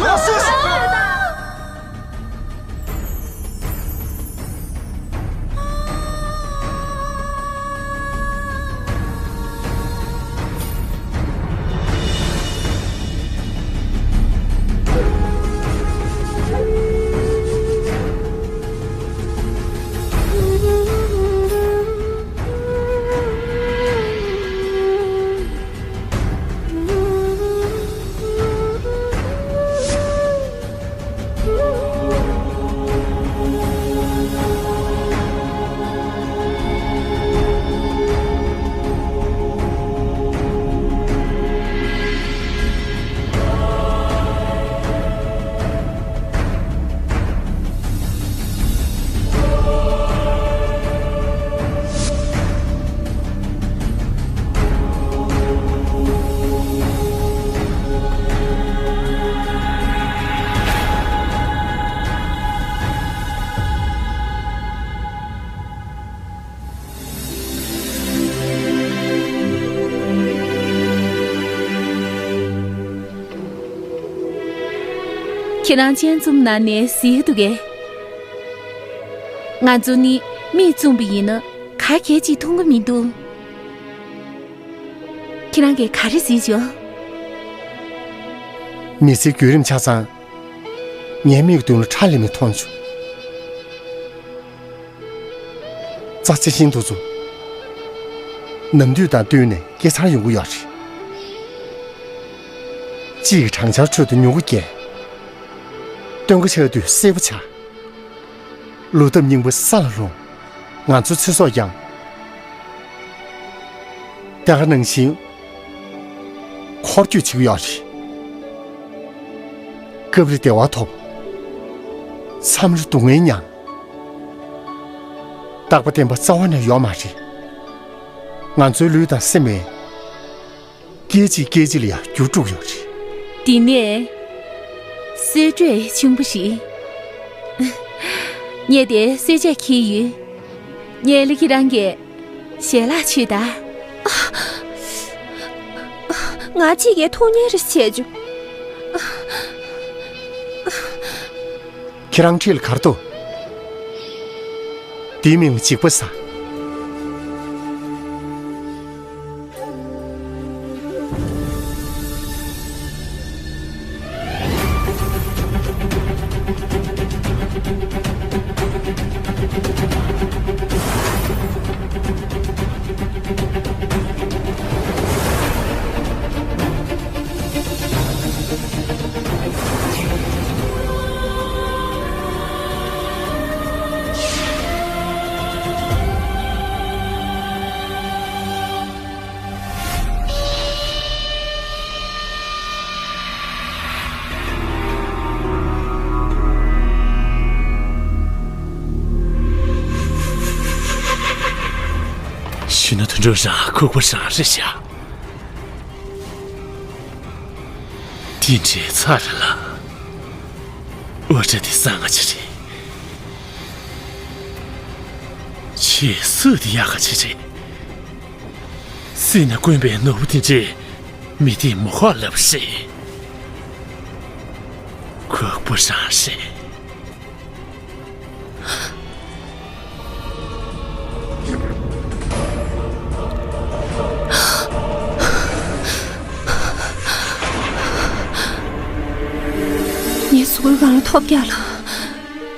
ཨ་ཐུ་སི། ཁྱེད་རང་སྤྱན་བཙུམ་ན་ནས་གཟིགས་འདུག་གས། ང་ཚོ་ནི་མིག་བཙུམ་པ་ཡིན་ན་ག་གས་ཅིག་མཐོང་གི་མི་འདུག་ཁྱེད་རང་གིས་ག་རེ་གཟིགས་བྱུང་། མི་ཚེའི་བརྒྱུད་རིམ་ཆ་ཚང་། ངའི་མིག་མདུན་ལ་ཁྲ་ལམ་མེ་མཐོང་བྱུང་། རྩྭ་རྩི་ཤིང་དེ་ཚོ་ནམ་དུས་དང་བསྟུན་ནས་སྐྱེ་འཚར་ཡོང་གི་ཡོད་རེད། དཔྱིད་ཀྱི་སྦྲང་ཆར་ཁྲོད་དུ་མྱུ་གུ་སྐྱེ། སྟོན་ཁ་ཆགས་དུས་སེར་པོ་ཆགས། ལོ་འདབ་རྙིང་པ་ས་ལ་ལྷུང་། ང་ཚོའི་ཚེ་སྲོག་ཀྱང་དེ་ག་ནང་བཞིན་འཁོར་སྐྱོད་བྱེད་ཀྱི་ཡོད་རེད། སྐབས་རེ་བདེ་བ་ཐོབ། མཚམས་རེ་སྡུག་བསྔལ་མྱངས། རྟག་པ་བརྟན་པ་རྩ་བ་ནས་ཡོད་མ་རེད། ང་ཚོའི་ལུས་དང་སེམས་ལ། སྐད་ཅིག་སྐད་ཅིག་ལ་ཡང་འགྱུར་འགྲོ་གི་ཡོད་རེད། འདི་ནས་གསོལ་མགྲོན་ཆེན་པོ་ཞིག་ངས་དེ་གསོལ་ཇ་འཁྱེར་ཡོད། ངས་ལི་ཁྱེད་རང་གི་ཞལ་ལག་མཆོད་ད། ང་གཅིག་གིས་ཐུགས་མཉེས་རེ་བྱས་བྱུང་། ཁྱེད་རང་འཁྲིས་ལ་གར་འདུག་དེའི་མིང་ལ་འཇིགས་པ་ཟ། ཤི་ན་དུད་འགྲོ་རང་ཁུག་པ་རང་རེད་ཤག་དེ་འདྲའི་ཚ་རེད་ལ། འུ་སྒྲ་དེ་གསང་ང་ཅི་རེད། ཆེས་སུ་དེ་ཡག་ག་ཅི་རེད། སྲིད་ན་དཀོན་པའི་ནོར་བུ་དེ་འདྲའི་མི་དེ་མོ་ཧ་ལབ་རེད། ཁུག་པོ་རང་རེད། ངའི་གཟུགས་པོའི་སྒང་ལ་ཐོལ་རྒྱག་ལ་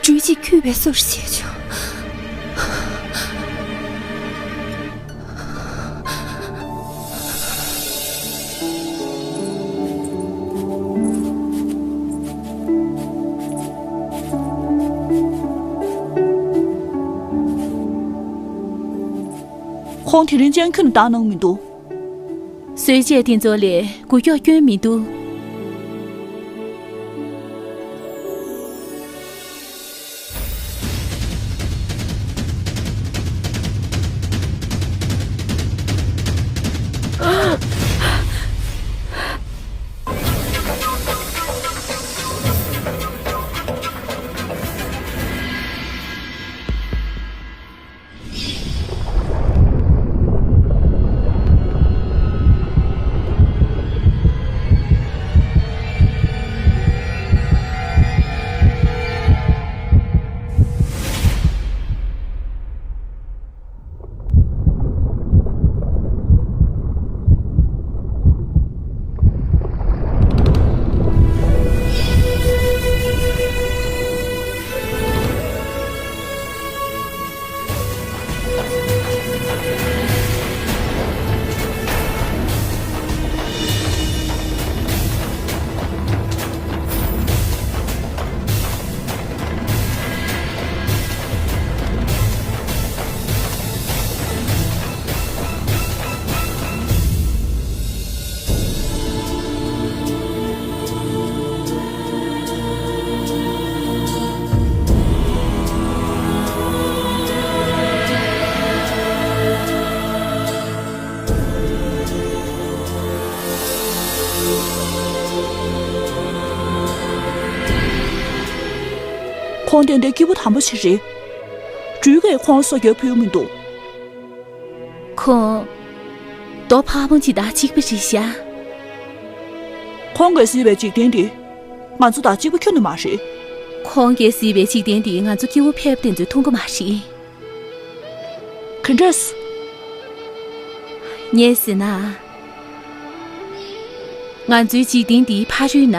སྦྲུལ་གཅིག་འཁྱུད་པའི་བཟོ་འདྲ་བྱས་བྱུང་། ཁོང་དེ་རིང་ཅང་ཁྱོན་ནས་བདག་གནང་མི་འདུག་གསོལ་ཇ་དེ་ཚོ་ལས་འགུལ་སྐྱོད་སྐྱོན་མི་འདུག་ཁོང་དེ་འདྲའི་སྐྱིད་པོ་དམ་པོ་ཞིག་རེད། སྦྲུལ་གྱིས་ཁོང་ལ་སོ་རྒྱག་ཕུལ་མི་འདུག་ཁོང་རྡོ་ཕག་མོ་ཅིག་དང་གཅིག་པ་རེད་ཤག་ཁོང་གིས་གཟིགས་པའི་འཇིག་རྟེན་འདི་ང་ཚོ་དང་གཅིག་པ་ཁྱོན་ནས་མ་རེད། ཁོང་གིས་གཟིགས་པའི་འཇིག་རྟེན་འདི་ང་ཚོ་སྐྱེ་བོ་ཕལ་པ་དེ་ཚོས་མཐོང་གི་མ་རེད། ག་འདྲས། ངས་ཟེར་ན། ང་ཚོའི་འཇིག་རྟེན་འདིའི་ཕ་རོལ་ན།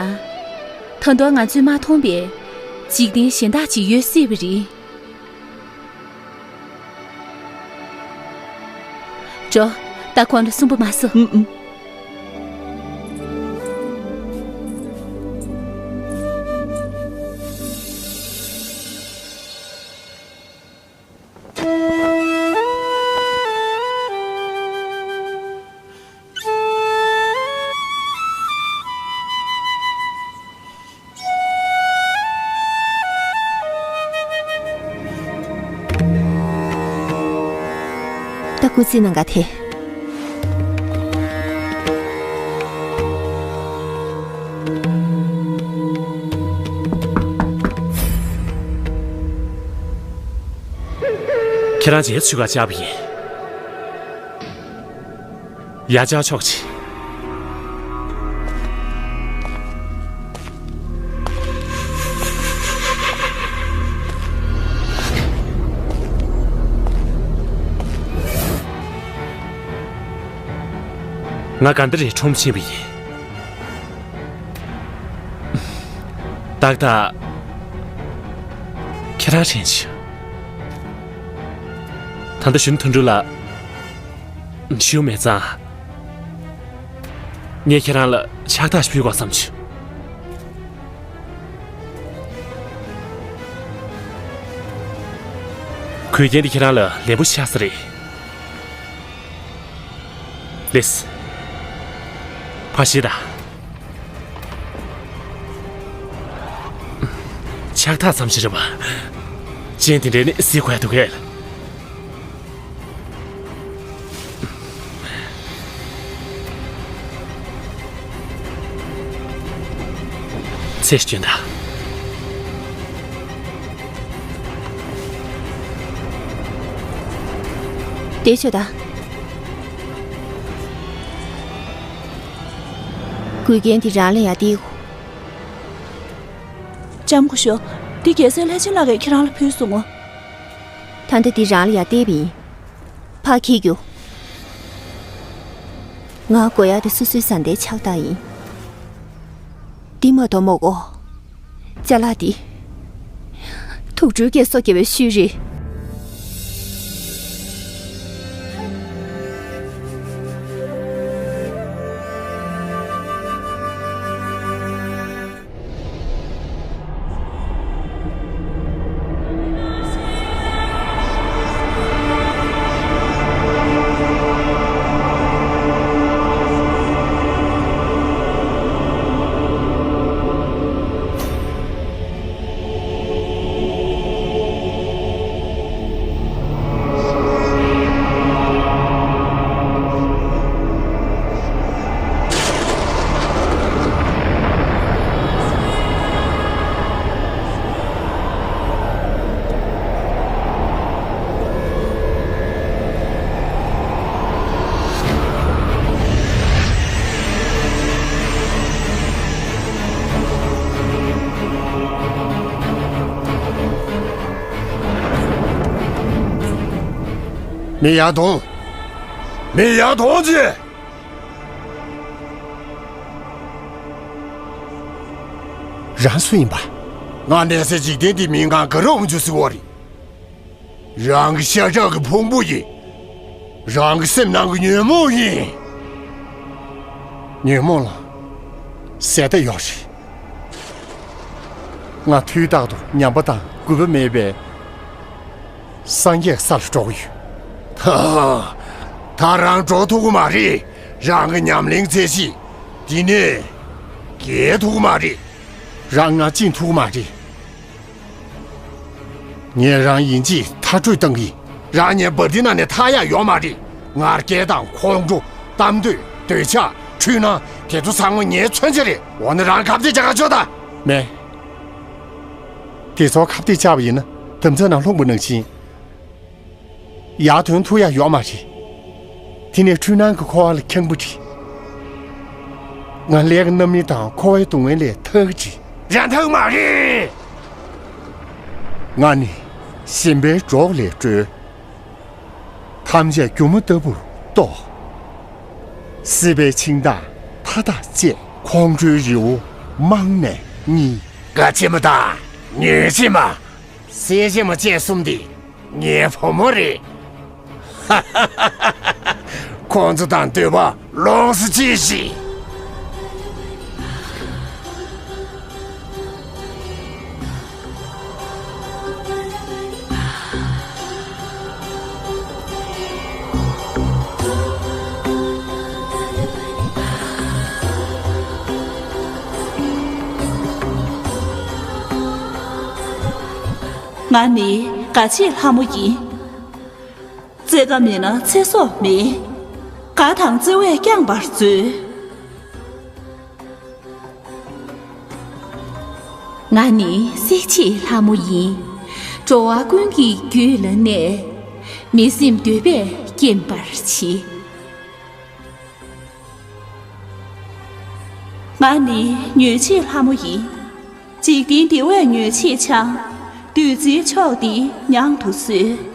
ད་དུང་ང་ཚོས་མ་མཐོང་པའི་འཇིག་རྟེན་གཞན་དག་ཅིག་ཡོད་སྲིད་པ་རེད། འགྲོ། ད་ཁོང་ལ་སུན་པོ་མ་བཟོ། ཨུམ་ཨུམ། ད་སྐུ་ཚེ་གནང་ག་དེ། ཁྱེད་རང་ཚོའི་ཚུགས་ཀ་བཅག་པ་ཡིན། ཡར་བཅར་ཆོག་ཅིག་ང་ག་འདི་རེད་ཁྲོམ་ཕྱིན་པ་ཡིན། ཏག་ཏག་ཁྱེད་རང་དྲན་བྱུང་། ད་ལྟ་གཞོན་ནུ་དོན་གྲུབ་ལགས་བཞུགས་མེད་ཙང་། ངས་ཁྱེད་རང་ལ་ཕྱག་རྟགས་ཤིག་ཕུལ་དགོས་བསམ་བྱུང་། གོས་རྒྱན་འདི་ཁྱེད་རང་ལ་ལན་པོ་ཆགས་ས་རེད། ལེས། ཕར་ཞིག་དང་། ཕྱག་རྟགས་ཙམ་ཞིག་རེད་པ། ཅན་དེ་འདྲས་ནི་གཟིགས་དགོས་འདུག་གས། ཚེ་སྐྱོན་དང་། བསྡད་ཤོག་དང་། གོས་རྒྱན་དེ་རང་ལ་ཡང་སྟེར། ལྕམ་སྐུ་ཞབས། འདི་རྒྱལ་སྲས་ལྷས་བྱིན་ལགས་ཀྱིས་ཁྱེད་རང་ལ་ཕུལ་སོང་ངོ་། ད་ལྟ་འདི་རང་ལ་ཡང་སྟེར་བ་ཡིན། ཕར་འཁྱེར་རྒྱུགས། ང་དགོས་ཡག་དེ་སོ་སོའི་བཟའ་ཟླའི་ཕྱག་རྟགས་ཡིན། འདི་མ་གཏོགས་མ་དགོས། ཅ་ལག་འདི། དུག་སྦྲུལ་གྱིས་སོ་བརྒྱབ་པའི་ཤུལ་རེད། མི་ཡར་གཏོང་། མི་ཡར་གཏོང་ཅིག་རང་སུ་ཡིན་པ། ང་གནས་སའི་འཇིག་རྟེན་འདིའི་མིང་གང་ག་རུ་འོང་རྒྱུ་ཟེར་བ་རེད། རང་གི་ཤ་ཁྲག་གི་ཕུང་པོ་ཡིན། རང་གི་སེམས་ནང་གི་ཉོན་མོངས་ཡིན། ཉོན་མོངས་ལ་ཟད་མཐའ་ཡོད་རེད། ང་དུས་རྟག་ཏུ་ཉམས་པ་དང་རྒུད་པ་མེད་པའི་སངས་རྒྱས་ས་ལ་འགྲོ་གི་ཡོད། ད་ད་རང་འགྲོ་ཐུབ་ཀྱི་མ་རེད། རང་གི་ཉམས་ལེན་ཚད་གཞི་འདི་ནས་བརྒལ་ཐུབ་ཀྱི་མ་རེད། རང་ང་བཅིངས་ཐུབ་ཀྱི་མ་རེད། ངས་རང་ཡིན་གཅིག་མཐར་སྐྲོད་བཏང་གི་ཡིན། རང་ངའི་འབར་མདེལ་ནང་ནས་ཐར་ཡག་ཡོད་མ་རེད། ང་རྒྱལ་དང་ཁོང་ཁྲོ། གཏམ་འདོད། འདོད་ཆགས། འཁྲུལ་སྣང་། དེ་ཚོ་ཚང་མ་ངའི་མཚོན་ཆ་རེད། འོ་ན་རང་ཁ་གཏད་བཅག་ག་ཤོག་དང་། མེད། དེ་ཚོ་ཁ་གཏད་བཅག་པ་ཡིན་ན་དམ་རྫས་ནང་ལྷུང་པ་ནང་བཞིན། ཡར་ཐོན་ཐུབ་ཡག་ཡོད་མ་རེད། དེ་ནས་འཁྲུལ་སྣང་གི་འཁོར་བ་ལ་འཁྱམས་པ་རེད། ང་ཀླད་ཀྱི་རྣམ་སྨིན་དང་འཁོར་བའི་སྡུག་བསྔལ་ལས་ཐར་གྱི་རེད། རང་ཐར་མ་རེད། ང་ནི་ཞེན་པའི་སྒྲོག་ལས་གྲོལ། ཐམས་ཅད་སྒྱུ་མ་ལྟ་བུར་རྟོགས། སྲིད་པའི་འཆིང་ཐག་མཐའ་དག་བཅད། ཁོང་ཁྲོའི་རི་བོ་རྨང་ནས་བསྙིལ། དགའ་ཆེན་མོ་དང་ཉོན་ཆེན་མ། སྲས་ཆེན་མོ་བཅས་གསུམ་འདི་ངའི་བུ་མོ་རེད། ཁོང་ཚོ་དང་འདོད་པ་ལོངས་སུ་སྤྱད་ཤིག་ང་ནི་དགའ་བྱེད་ལྷ་མོ་ཡིན། བརྩེ་དགའ་མེད་ན་ཚེ་སྲོག་མེད། དགའ་དང་བརྩེ་བས་བསྐྱངས་པར་མཛོད། ང་ནི་གསེར་ཕྱེའི་ལྷ་མོ་ཡིན། འགྲོ་བ་ཀུན་གྱི་རྒྱུད་ལ་གནས། མི་སེམས་འདོད་པས་སྐྱེམས་པར་བྱེད། ང་ནི་མྱོས་བྱེད་ལྷ་མོ་ཡིན། འཇིག་རྟེན་འདི་བས་མྱོས་བྱེད་འཆང་། བདུད་རྩིའི་མཆོག་འདི་མྱང་དུ་གསོལ།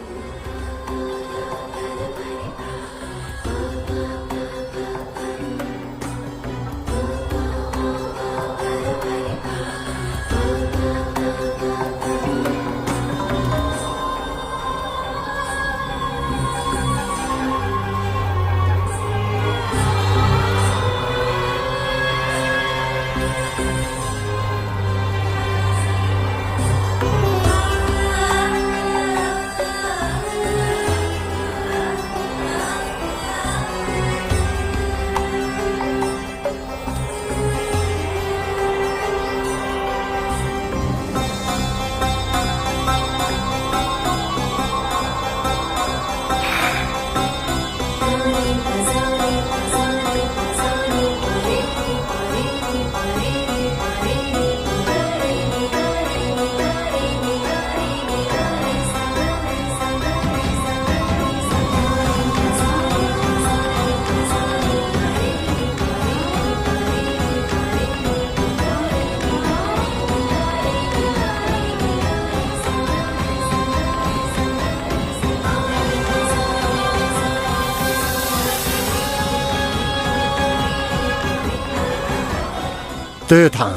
འདོད་དང་།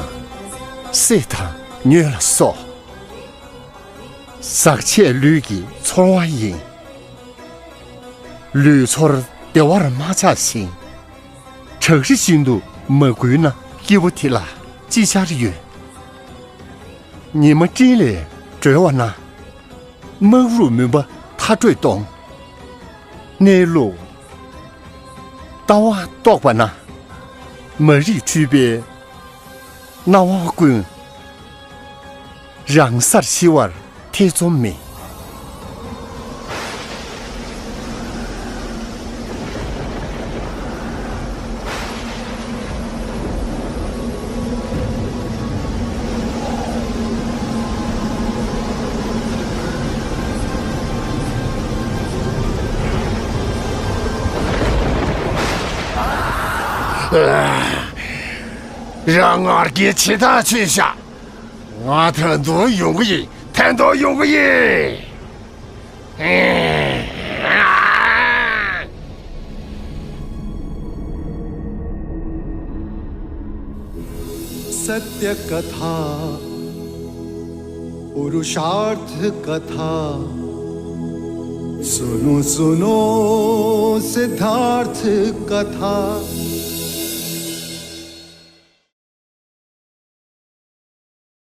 སྲེད་དང་། མྱོས་ལ་སོགས། ཟག་བཅས་ལུས་ཀྱི་ཚོར་བ་ཡིན། ལུས་ཚོར་བདེ་བར་མ་ཆགས་ཤིང་། བྲག་རི་བཞིན་དུ་མ་བསྒུལ་ན། སྐྱེ་བོ་དེ་ལ་ཅི་བྱར་ཡོད། ཉི་མ་སྤྲིན་ལས་སྒྲོལ་བ་ན། དམག་རུ་མུན་པ་མཐའ་སྐྲོད་གཏོང་། གནས་ལུགས་ལྟ་བ་རྟོགས་པ་ན། མ་རིག་འཁྲུལ་པའི་སྣང་བ་ཀུན། རང་སར་ཞི་བར་ཐེ་ཚོམ་མེད། རང་ངར་གྱིས་ཇི་ལྟར་ཆོས་བཤད། ང་ད་དུང་ཡོང་གི་ཡིན། ད་དུང་ཡོང་གི་ཡིན། सत्य कथा पुरुषार्थ कथा। सुनो सुनो सिद्धार्थ कथा।